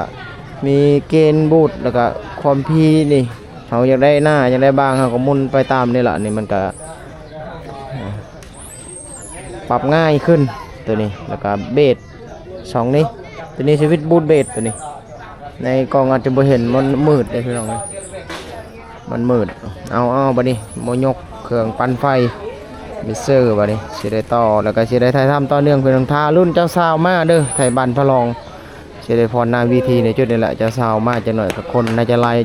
ມີເກນບູດ ແລ້ວກໍຄວາມຖີ່ນີ້ ເຮົາຢາກໄດ້ໜ້າ ຢາກໄດ້ບາງ ເຮົາກໍໝູນໄປຕາມນີ້ລະ. ນີ້ມັນກໍປັບງ່າຍຂຶ້ນ ໂຕນີ້ ແລ້ວກໍເບດ ຊ່ອງນີ້ ໂຕນີ້ສະວິດບູດເບດ ໂຕນີ້ ໃນກ້ອງອາດຈະບໍ່ເຫັນ ມັນມືດເດ້ພີ່ນ້ອງເອີຍ ມັນມືດ. ເອົາ ເອົາ ບັດນີ້ມາຍົກເຄື່ອງປັ່ນໄຟ ມິກເຊີ ບັດນີ້ຊິໄດ້ຕໍ່ ແລ້ວກໍຊິໄດ້ຖ່າຍທຳຕໍ່ເນື່ອງພີ່ນ້ອງ. ຖ້າລຸ້ນເຈົ້າສາວມາເດີ ໄທບ້ານພະລອງ ຊິໄດ້ຜ່ອນໜ້າເວທີໃນຈຸດນີ້ແຫຼະ. ເຈົ້າສາວມາຈັກໜ້ອຍກໍຄົນໜ້າຈະຫຼາຍ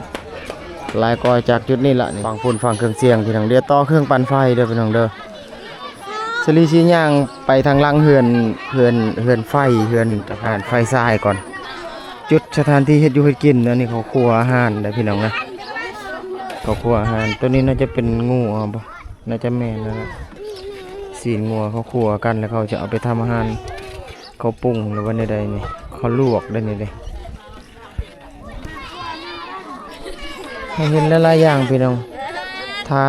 ຫຼາຍກວ່າຈາກຈຸດນີ້ລະ. ນີ້ຝັ່ງພຸ້ນ ຝັ່ງເຄື່ອງສຽງພີ່ນ້ອງ ດຽວຕໍ່ເຄື່ອງປັ່ນໄຟເດີພີ່ນ້ອງເດີ. ສາລີຊິຍ່າງໄປທາງຫຼັງເຮືອນ ເຮືອນ ເຮືອນໄຟ ເຮືອນຮ້ານໄຟຊາຍກ່ອນ ຈຸດສະຖານທີ່ເຮັດຢູ່ເຮັດກິນ. ອັນນີ້ເຂົ້າຄົວອາຫານເດີພີ່ນ້ອງເດີ ເຂົ້າຄົວອາຫານ. ໂຕນີ້ໜ້າຈະເປັນງົວບໍ່? ໜ້າຈະແມ່ນນັ້ນແຫຼະ ຊີ້ນງົວເຂົາຄົວກັນ ແລ້ວເຂົາຈະເອົາໄປທຳອາຫານ ເຂົາປຸງ ຫຼືວ່າແນວໃດນີ້ ເຂົາລວກໄດ້ນີ້ເດ້. ເຮົາເຫັນຫຼາຍໆຢ່າງພີ່ນ້ອງ ຖ້າ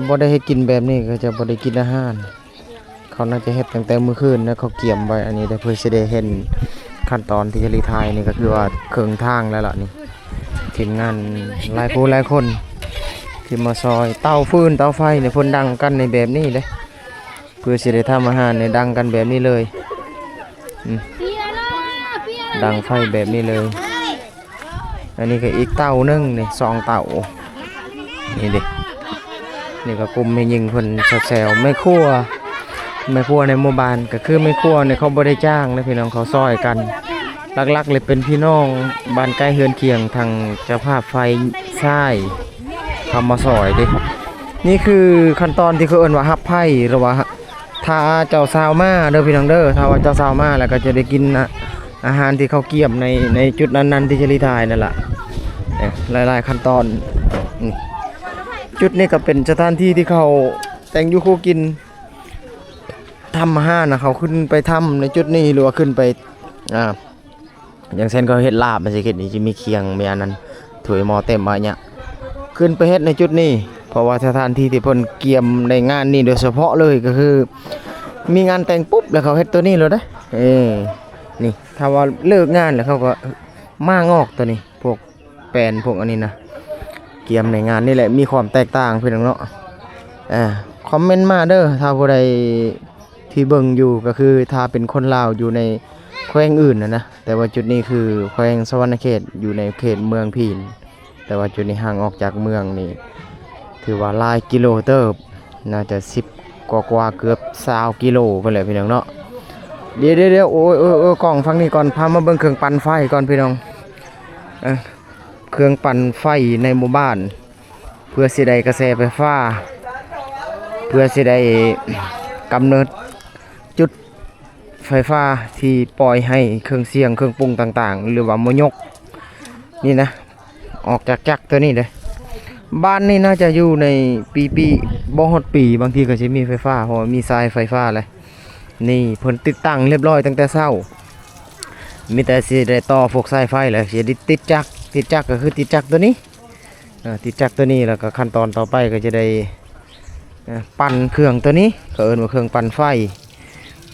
ບໍ່ໄດ້ເຮັດກິນແບບນີ້ກໍຈະບໍ່ໄດ້ກິນອາຫານ. ເຂົາໜ້າຈະເຮັດຕັ້ງແຕ່ມື້ຄືນນະ ເຂົາກຽມໄວ້ອັນນີ້ເດ້ ເພື່ອຊິໄດ້ເຫັນຂັ້ນຕອນທີ່ຈະລີ້ຖ່າຍ. ນີ້ກໍຄືວ່າເຄິ່ງທາງແລ້ວລະນີ້ ທີມງານຫຼາຍຜູ້ຫຼາຍຄົນທີ່ມາຊ່ອຍ. ເຕົາຟືນເຕົາໄຟນີ້ເພິ່ນດັງກັນໃນແບບນີ້ເດ້ ເພື່ອຊິໄດ້ທຳອາຫານນີ້ ດັງກັນແບບນີ້ເລີຍ. ອືມ ດັງໄຟແບບນີ້ເລີຍ. ອັນນີ້ກໍອີກເຕົາໜຶ່ງນີ້ ສອງເຕົາ ນີ້ເດ້. ນີ້ກໍກຸ່ມແມ່ຍິງເພິ່ນແຊວໆ ແມ່ຄົວ ແມ່ຄົວໃນໝູ່ບ້ານ ກໍຄືແມ່ຄົວນີ້ເຂົາບໍ່ໄດ້ຈ້າງເດ້ພີ່ນ້ອງ ເຂົາຊ່ອຍກັນ. ຫຼັກໆເລີຍເປັນພີ່ນ້ອງບ້ານໃກ້ເຮືອນຄຽງ ທາງເຈົ້າພາບຝ່າຍຊາຍ ເຂົາມາຊ່ອຍເດ້. ນີ້ຄືຂັ້ນຕອນທີ່ເຂົາເອີ້ນວ່າຮັບໃພ້ ຫຼືວ່າ ຖ້າເຈົ້າສາວມາເດີພີ່ນ້ອງເດີ ຖ້າວ່າເຈົ້າສາວມາແລ້ວກໍຈະໄດ້ກິນອາ ອາຫານທີ່ເຂົາກຽມໃນ ໃນຈຸດນັ້ນໆ ທີ່ຈະລີ້ຖ່າຍນັ້ນລະ. ເອີ ຫຼາຍໆຂັ້ນຕອນ. ອືມ ຈຸດນີ້ກໍເປັນສະຖານທີ່ທີ່ເຂົາແຕ່ງຢູ່ຄູ່ກິນ ທຳອາຫານນະ ເຂົາຂຶ້ນໄປທຳໃນຈຸດນີ້ ຫຼືວ່າຂຶ້ນໄປ ອ່າ ຢ່າງເຊັ່ນເຂົາເຮັດລາບຈັ່ງຊີ້ ເຂດນີ້ຈະມີຄຽງ ມີອັນນັ້ນ ຖ້ວຍໝໍ້ເຕັມມາເນຍ ຂຶ້ນໄປເຮັດໃນຈຸດນີ້. ເພາະວ່າສະຖານທີ່ທີ່ເພິ່ນກຽມໃນງານນີ້ໂດຍສະເພາະເລີຍ ກໍຄືມີງານແຕ່ງປຸບ ແລ້ວເຂົາເຮັດໂຕນີ້ໂລດເດ້. ເອີ ນີ້ ຖ້າວ່າເລີກງານແລ້ວ ເຂົາກໍມ້າງອອກໂຕນີ້ ພວກແປ້ນ ພວກອັນນີ້ນະ ກຽມໃນງານນີ້ແຫຼະ ມີຄວາມແຕກຕ່າງພີ່ນ້ອງເນາະ. ເອີ ຄອມເມັນມາເດີ ຖ້າຜູ້ໃດທີ່ເບິ່ງຢູ່ ກໍຄືຖ້າເປັນຄົນລາວຢູ່ໃນແຂວງອື່ນນະນະ ແຕ່ວ່າຈຸດນີ້ຄືແຂວງສະຫວັນນະເຂດ ຢູ່ໃນເຂດເມືອງພີນ. ແຕ່ວ່າຈຸດນີ້ຫ່າງອອກຈາກເມືອງນີ້ ຖືວ່າຫຼາຍກິໂລເຕີບ ໜ້າຈະສິບກວ່າໆ ເກືອບຊາວກິໂລພຸ້ນແຫຼະພີ່ນ້ອງເນາະ. ດຽວໆໆ ໂອ້ຍໆໆ ກ້ອງຝັ່ງນີ້ກ່ອນ ພາມາເບິ່ງເຄື່ອງປັ່ນໄຟກ່ອນພີ່ນ້ອງ. ເອີ ເຄື່ອງປັ່ນໄຟໃນໝູ່ບ້ານ ເພື່ອຊິໄດ້ກະແສໄຟຟ້າ ເພື່ອຊິໄດ້ກຳເນີດຈຸດ ໄຟຟ້າທີ່ປ່ອຍໃຫ້ເຄື່ອງສຽງເຄື່ອງປຸງຕ່າງໆ ຫຼືວ່າມະຍົກນີ້ນະ ອອກຈາກຈັກໂຕນີ້ເດ້. ບ້ານນີ້ໜ້າຈະຢູ່ໃນປີ ປີ ບໍ່ຮອດປີ ບາງທີກໍຊິມີໄຟຟ້າ ເພາະວ່າມີສາຍໄຟຟ້າແຫຼະ. ນີ້ເພິ່ນຕິດຕັ້ງຮຽບຮ້ອຍຕັ້ງແຕ່ເຊົ້າ ມີແຕ່ຊິໄດ້ຕໍ່ພວກສາຍໄຟແຫຼະ ຊິໄດ້ຕິດຈັກ ຕິດຈັກກໍຄືຕິດຈັກໂຕນີ້. ເອີ ຕິດຈັກໂຕນີ້ ແລ້ວກໍຂັ້ນຕອນຕໍ່ໄປກໍຈະໄດ້ ເອີ ປັ່ນເຄື່ອງໂຕນີ້ ເຂົາເອີ້ນວ່າເຄື່ອງປັ່ນໄຟ.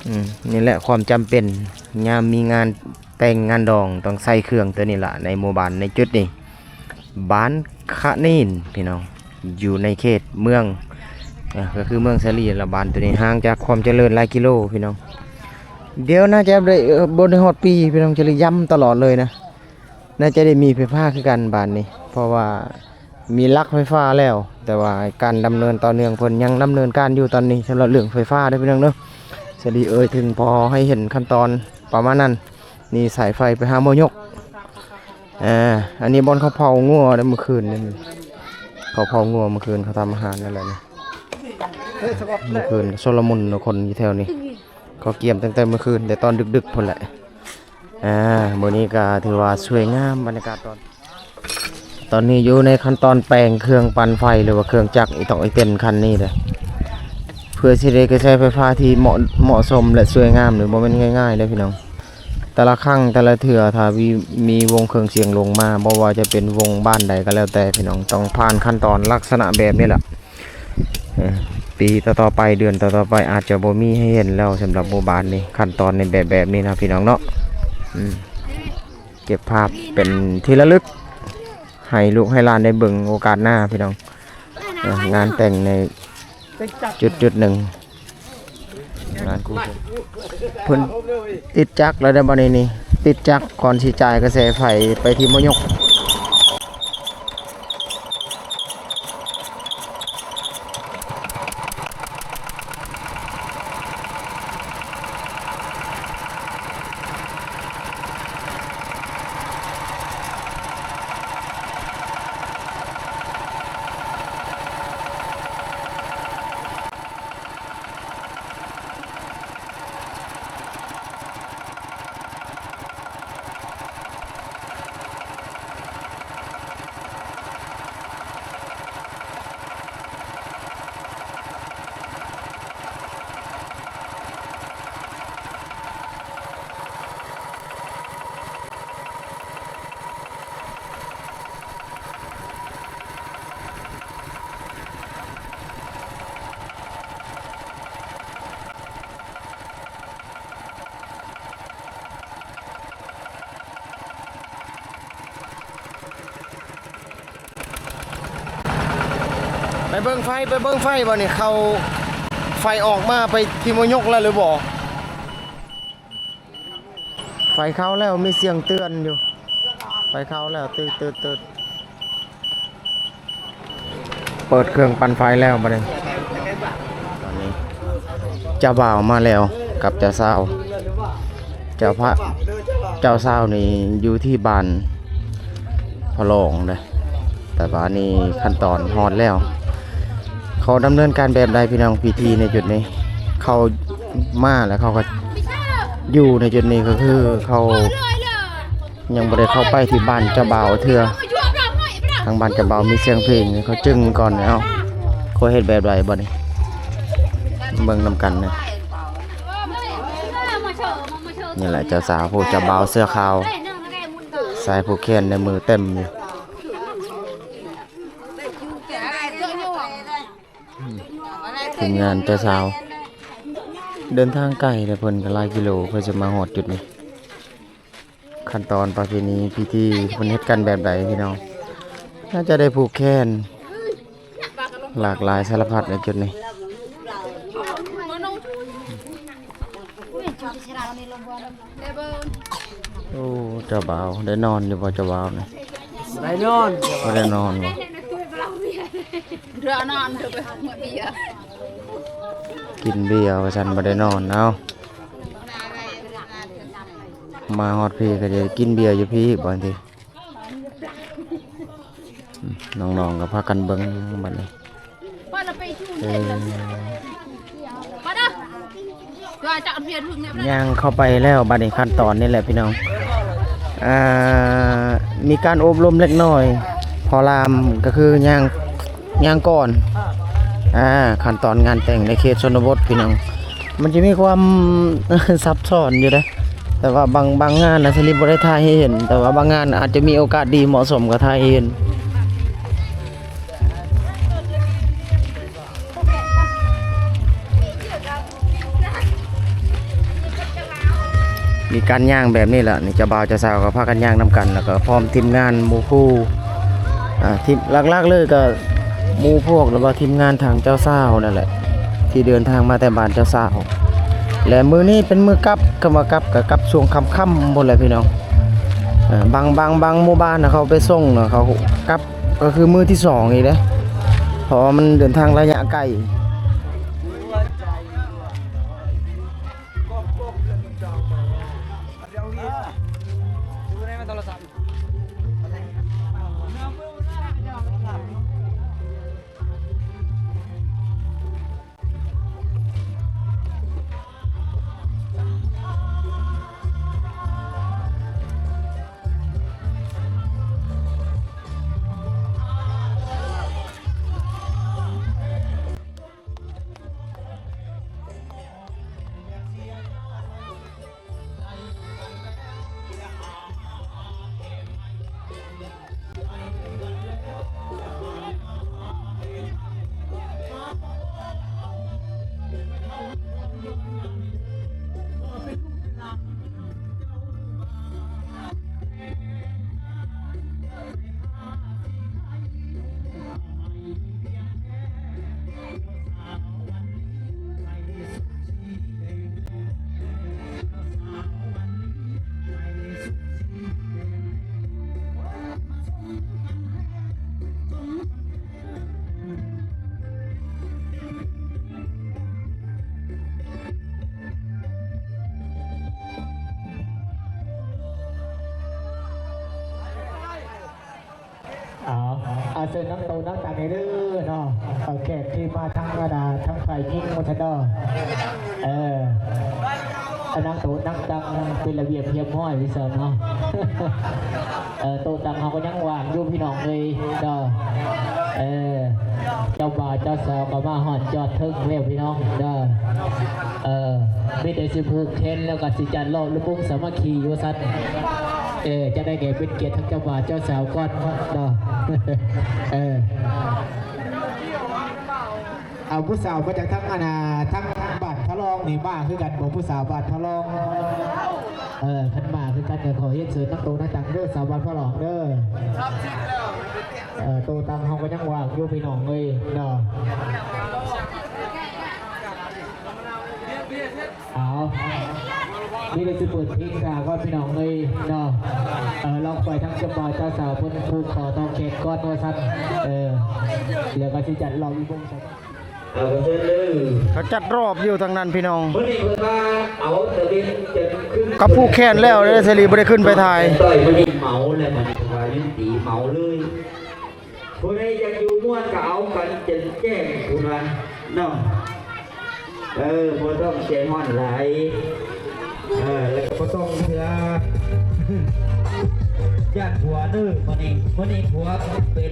ອືມ ນີ້ແຫຼະຄວາມຈຳເປັນ ຍາມມີງານແຕ່ງງານດອງ ຕ້ອງໃຊ້ເຄື່ອງໂຕນີ້ລະ ໃນໝູ່ບ້ານໃນຈຸດນີ້ ບ້ານຂະນີນພີ່ນ້ອງ ຢູ່ໃນເຂດເມືອງ ເອີ ກໍຄືເມືອງສາລີລະ. ບ້ານໂຕນີ້ຫ່າງຈາກຄວາມຈະເລີນຫຼາຍກິໂລພີ່ນ້ອງ. ດຽວໜ້າຈະໄດ້ ເອີ ບໍ່ໄດ້ຮອດປີພີ່ນ້ອງ ຈະໄດ້ຢຳຕະຫຼອດເລີຍນະ. ໜ້າຈະໄດ້ມີໄຟຟ້າຄືກັນບາດນີ້ ເພາະວ່າມີຫຼັກໄຟຟ້າແລ້ວ ແຕ່ວ່າການດຳເນີນຕໍ່ເນື່ອງເພິ່ນຍັງດຳເນີນການຢູ່ຕອນນີ້ ສຳລັບເລື່ອງໄຟຟ້າເດີພີ່ນ້ອງເດີ. ສະດີເອີຍເຖິງພໍໃຫ້ເຫັນຂັ້ນຕອນປະມານນັ້ນ. ນີ້ສາຍໄຟໄປຫາໝໍຍົກ. ອ່າ ອັນນີ້ບ່ອນເຂົາເຜົາງົວເດ້ ມື້ຄືນນີ້ ເຂົາເຜົາງົວມື້ຄືນ ເຂົາທຳອາຫານນັ້ນແຫຼະນີ້. ມື້ຄືນຊົນລະມຸນເນາະ ຄົນຢູ່ແຖວນີ້ ເຂົາກຽມຕັ້ງແຕ່ມື້ຄືນ ແຕ່ຕອນດຶກໆພຸ້ນແຫຼະ. ອ່າ ມື້ນີ້ກໍຖືວ່າສວຍງາມບັນຍາກາດຕອນ ຕອນນີ້ຢູ່ໃນຂັ້ນຕອນແປງເຄື່ອງປັ່ນໄຟ ຫຼືວ່າເຄື່ອງຈັກອີຕອກອີເຕັນຄັນນີ້ເດ້ ເພື່ອຊິໄດ້ກະແສໄຟຟ້າທີ່ເໝາະ ເໝາະສົມ ແລະ ສວຍງາມນີ້ບໍ່ແມ່ນງ່າຍໆເດ້ພີ່ນ້ອງ. ແຕ່ລະຄັ້ງແຕ່ລະເທື່ອ ຖ້າມີ ມີວົງເຄື່ອງສຽງລົງມາ ບໍ່ວ່າຈະເປັນວົງບ້ານໃດກໍແລ້ວແຕ່ພີ່ນ້ອງ ຕ້ອງຜ່ານຂັ້ນຕອນລັກສະນະແບບນີ້ລະ. ເອີ ປີຕໍ່ໆໄປ ເດືອນຕໍ່ໆໄປ ອາດຈະບໍ່ມີໃຫ້ເຫັນແລ້ວ ສຳລັບໝູ່ບ້ານນີ້ ຂັ້ນຕອນໃນແບບ ແບບນີ້ນະພີ່ນ້ອງເນາະ. ອືມ ເກັບພາບເປັນທີ່ລະລຶກ ໃຫ້ລູກໃຫ້ຫຼານໄດ້ເບິ່ງໂອກາດໜ້າພີ່ນ້ອງ. ເອີ ງານແຕ່ງໃນຈຸດໆໜຶ່ງ ງານກູ້ເພິ່ນ ເພິ່ນຕິດຈັກແລ້ວເດ້ ບັດນີ້ນີ້ ຕິດຈັກກ່ອນຊິຈ່າຍກະແສໄຟໄປທີ່ໝໍຍົກ. ໄປເບິ່ງໄຟ ໄປເບິ່ງໄຟບໍ່ນີ້ ເຂົາ ໄຟອອກມາໄປທີ່ມະຍົກແລ້ວຫຼືບໍ່? ໄຟເຂົ້າແລ້ວ ມີສຽງເຕືອນຢູ່ ໄຟເຂົ້າແລ້ວ ຕຶດໆໆ. ເປີດເຄື່ອງປັ່ນໄຟແລ້ວບັດນີ້ ຕອນນີ້ເຈົ້າບ່າວມາແລ້ວກັບເຈົ້າສາວ ເຈົ້າພະ ເຈົ້າສາວນີ້ຢູ່ທີ່ບ້ານພະລອງເດ້ ແຕ່ວ່ານີ້ຂັ້ນຕອນຮອດແລ້ວ ເຂົາດຳເນີນການແບບໃດພີ່ນ້ອງ? ພິທີໃນຈຸດນີ້ ເຂົາມາແລ້ວ ເຂົາກໍຢູ່ໃນຈຸດນີ້ ກໍຄືເຂົາ ຍັງບໍ່ໄດ້ເຂົ້າໄປທີ່ບ້ານເຈົ້າບ່າວເທື່ອ ທາງບ້ານເຈົ້າບ່າວມີສຽງເພງ ເຂົາຈຶ່ງກ່ອນເນາະ ເຂົາເຮັດແບບໃດບັດນີ້ ເບິ່ງນຳກັນເນາະ. ນີ້ແຫຼະເຈົ້າສາວ ຜູ້ເຈົ້າບ່າວເສື້ອຂາວ ສາຍຜູກແຂນໃນມືເຕັມຢູ່. ທີມງານເຈົ້າສາວເດີນທາງໄກເດ້ ເພິ່ນກໍຫຼາຍກິໂລ ເພື່ອຈະມາຮອດຈຸດນີ້. ຂັ້ນຕອນປະເພນີພິທີເພິ່ນເຮັດກັນແບບໃດພີ່ນ້ອງ? ໜ້າຈະໄດ້ຜູກແຂນ ຫຼາກຫຼາຍສາລະພັດໃນຈຸດນີ້. ໂອ້ ເຈົ້າບ່າວໄດ້ນອນຢູ່ບໍ່ ເຈົ້າບ່າວນີ້? ໄດ້ນອນ ບໍ່ໄດ້ນອນບໍ່? ກິນເບຍວ່າຊັ້ນ ບໍ່ໄດ້ນອນ. ເອົ້າ ມາຮອດພີ້ກໍຈະກິນເບຍຢູ່ພີ້ອີກບໍ່ຕິ? ອືມ ນ້ອງໆກໍພາກັນເບິ່ງບັດນີ້. ເອີ ຍ່າງເຂົ້າໄປແລ້ວ ບັດນີ້ຂັ້ນຕອນນີ້ແຫຼະພີ່ນ້ອງ ອ່າ ມີການໂອບລົມເລັກນ້ອຍ ພໍ່ລາມກໍຄືຍ່າງ ຍ່າງກ່ອນ ອ່າ ຂັ້ນຕອນງານແຕ່ງໃນເຂດຊົນນະບົດພີ່ນ້ອງ ມັນຈະມີຄວາມ ຊັບຊ້ອນຢູ່ເດ້ ແຕ່ວ່າບາງ ບາງງານອາດຈະບໍ່ໄດ້ຖ່າຍໃຫ້ເຫັນ ແຕ່ວ່າບາງງານອາດຈະມີໂອກາດດີເໝາະສົມກໍຖ່າຍໃຫ້ເຫັນ. ມີການຍ່າງແບບນີ້ແຫຼະ ນີ້ເຈົ້າບ່າວເຈົ້າສາວກໍພາກັນຍ່າງນຳກັນ ແລ້ວກໍພ້ອມທີມງານໝູ່ຄູ່ ອ່າ ທີມ ຫຼັກໆເລີຍກໍໝູ່ພວກ ຫຼືວ່າທີມງານທາງເຈົ້າສາວນັ້ນແຫຼະ ທີ່ເດີນທາງມາແຕ່ບ້ານເຈົ້າສາວ ແລະ ມື້ນີ້ເປັນມື້ກັບ ຄຳວ່າກັບກໍກັບຊ່ວງຄ່ຳໆພຸ້ນແຫຼະພີ່ນ້ອງ ເອີ ບາງ ບາງ ບາງໝູ່ບ້ານນະ ເຂົາໄປສົ່ງນະ ເຂົາກັບ ກໍຄືມື້ທີສອງອີກເດ້ ເພາະວ່າມັນເດີນທາງໄລຍະໄກ. ເອົາ ເອົາ ເຊີນນັ່ງໂຕະນັ່ງຕັ່ງເດີເນາະ ເອົາແຂກທີ່ມາທາງ ອັນນ່າ ທາງຝ່າຍຍິງໝົດເນາະ ເອີ ເອົານັ່ງໂຕະນັ່ງຕັ່ງເປັນລະບຽບຮຽບຮ້ອຍວ່າຊັ້ນເນາະ ເອີ ໂຕະຕັ່ງເຮົາກໍຍັງວ່າງຢູ່ພີ່ນ້ອງເອີຍເນາະ ເອີ ເຈົ້າບ່າວເຈົ້າສາວກໍມາຮອດຈອດເທິງແລ້ວພີ່ນ້ອງເດີ ເອີ ມີແຕ່ຊິຜູກແຂນແລ້ວກໍຊິຈັດເລາະລຳວົງສາມັກຄີວ່າຊັ້ນ. ເອີ ຈັ່ງໃດກໍເປັນກຽດທາງເຈົ້າບ່າວເຈົ້າສາວກ່ອນເນາະ ເອີ ເອົາ ຜູ້ສາວມາຈາກທາງ ອັນນ່າ ທາງບ້ານພະລອງນີ້ມາຄືກັນບໍ່? ຜູ້ສາວບ້ານພະລອງ ເອີ ຄັນມາຄືກັນກໍຂໍຮຽນເຊີນນຳໂຕນາຕັງເດີ ສາວບ້ານພະຫຼອງເດີ. ເອີ ໂຕຕັງເຮົາກໍຍັງວ່າງຢູ່ພີ່ນ້ອງເອີຍເນາະ. ເອົາ ນີ້ກໍຊິເປີດເພງຖ້າກ່ອນພີ່ນ້ອງເອີຍເນາະ. ເອີ ລອງໄປທາງເຈົ້າບ່າວເຈົ້າສາວເພິ່ນຜູກຂໍຕໍ່ແຂນກ່ອນວ່າຊັ້ນ. ເອີ ແລ້ວກໍຊິຈັດລອບອີກວົງ. ເອົາ ເຊີນເດີ ເຂົາຈັດລອບຢູ່ທາງນັ້ນພີ່ນ້ອງ. ມື້ນີ້ເພິ່ນວ່າເອົາຕາເວັນຈະຂຶ້ນ ເຂົາຜູກແຂນແລ້ວເດ້ ເສລີບໍ່ໄດ້ຂຶ້ນໄປຖ່າຍ. ຕໍ່ຍມື້ນີ້ເມົາແລ້ວ ມື້ນີ້ເພິ່ນວ່າຢູ່ຕີເມົາເລີຍ. ຜູ້ໃດຢາກຢູ່ມ່ວນກໍເອົາກັນຈົນແຈ້ງພຸ້ນວ່າເນາະ. ເອີ ບໍ່ຕ້ອງໃຈຮ້ອນຫຼາຍ. ເອີ ແລ້ວກໍບໍ່ຕ້ອງເຊື່ອຢ້ານຜົວເດີ. ມື້ນີ້ ມື້ນີ້ຜົວເປັນ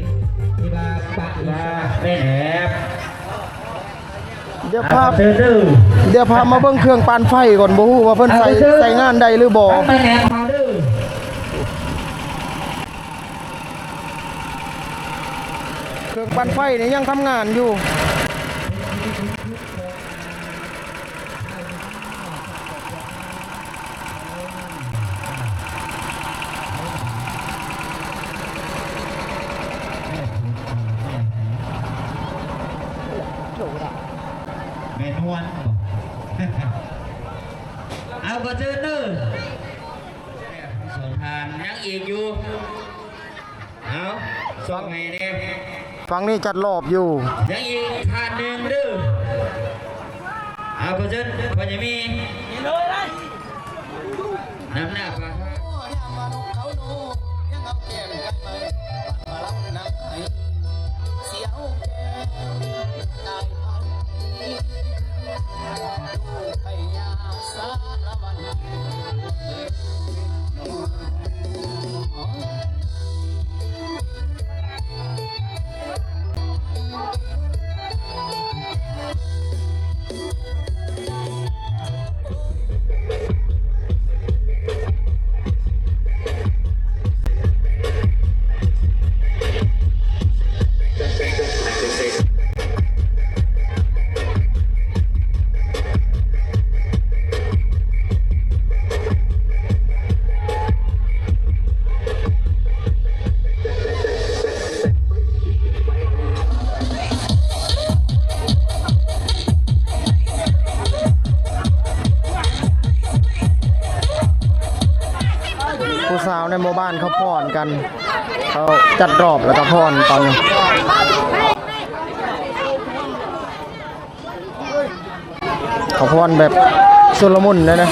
ທີ່ວ່າປະວ່າແມ່ນແອບ. ດຽວພາ ເຊີນເດີ ດຽວພາມາເບິ່ງເຄື່ອງປັ່ນໄຟກ່ອນ ບໍ່ຮູ້ວ່າເພິ່ນໃຊ້ ເອົາ ໃຊ້ງານໄດ້ຫຼືບໍ່. ເອົາ ເອົາ ເອົາ ເຄື່ອງປັ່ນໄຟນີ້ຍັງທຳງານຢູ່. ແມ່ນວນບໍ່? ເອົາ ຂໍເຊີນເດີ ສອງທ່ານ ຍັງອີກຢູ່. ເອົາ ສ່ອງໃຫ້ແດ່. ຝັ່ງນີ້ຈັດລອບຢູ່. ຍັງອີກທ່ານໜຶ່ງເດີ. ເອົາ ຂໍເຊີນ ພໍ່ໃຫຍ່ມີ ນຳໜ້າປະທານ. ຜູ້ສາວໃນໝູ່ບ້ານເຂົາຟ້ອນກັນ ເຂົາຈັດລອບແລ້ວກໍຟ້ອນຕອນນີ້. ເຂົາຟ້ອນແບບຊຸນລະມຸນເລີຍນະ.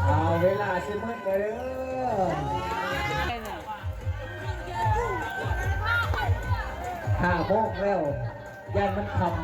ເອົາ ເວລາຊິໝົດແລ້ວເດີ ຫ້າໂມງແລ້ວ ຢ້ານມັນຄ່ຳ.